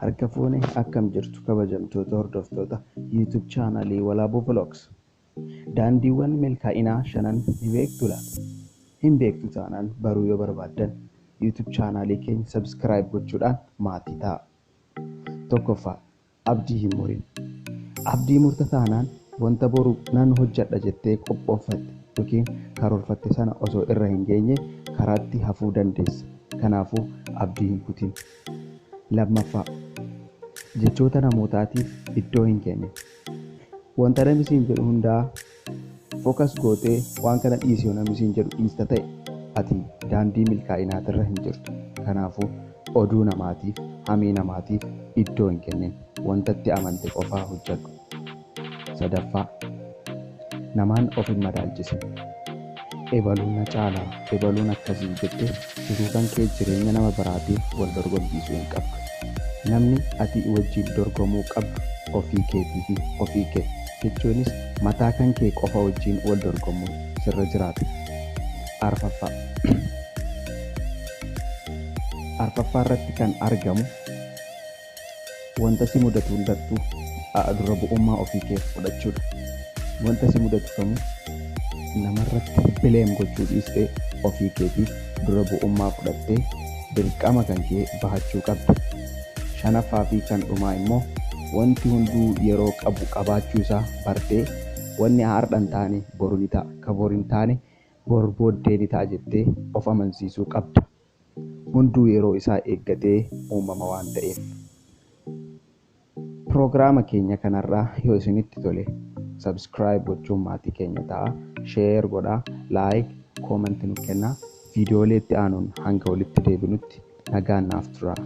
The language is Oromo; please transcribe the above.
Harka fuune, akkam jirtu kabajamtoota hordoftoota YouTube chaanalii Walaaboo Vlogs? Daandiiwwan milkaa'inaa shanan ni beektu laata? Hin beektu taanaan baruu yoo barbaaddan YouTube chaanalii keenya subscribe gochuudhaan maatii ta'a. Tokkoffaa, abdii hin murin. Abdii murta taanaan wanta boru nan hojjedha jettee qophooffatte yookiin karoorfatte sana osoo irra hin geenye karaatti hafuu dandeessa. Kanaafuu abdii hin kutin. Lammaffaa, jechoota namootaatiif iddoo hin kennin. Wanta namni siin jedhu hundaa focus gootee waan kana dhiisi yoo namni siin jedhu dhiista ta'e, ati daandii milkaa'inaatirra hin jirtu. Kanaafuu oduu namaatiif, hamii namaatiif iddoo hin kennin. Wanta itti amante qofaa hojjedhu. Sadaffaa, namaan of hin madaalchisin. Ebaluun na caalaa, ebaluun akkasii jettee jiruu kan kee jireenya nama biraatiin wal dorgomsiisuu hin qabdu. Namni ati wajjin dorgomuu qabdu ofii keetii fi ofii kee, jechuunis mataa kan kee qofa wajjin wal dorgomuun sirra jiraata. Arfaffaa irratti kan argamu, wanta si mudatu hundattuu dura bu'ummaa ofii kee fudhachuudha. Wanta si mudatu kamuu namarratti blame gochuu dhiistee ofii keetiif dura bu'ummaa fudhattee dirqama kan kee bahachuu qabda. Shanaffaa fi kan dhumaa immoo, wanti hunduu yeroo qabu qabaachuu isaa bartee, wanni har'a hin taane boru ni ta'a, ka boru hin taane bor booddee ni ta'a jettee of amansiisuu qabda. Hunduu yeroo isaa eeggatee uumama waan ta'eef. Piroogiraama keenya kanarraa yoo isinitti tole subscribe gochuun maatii keenya ta'a. Share godhaa, like, comment nu kennaa. Viidiyoolee itti aanuun hanga walitti deebinutti nagaan naaf turaa.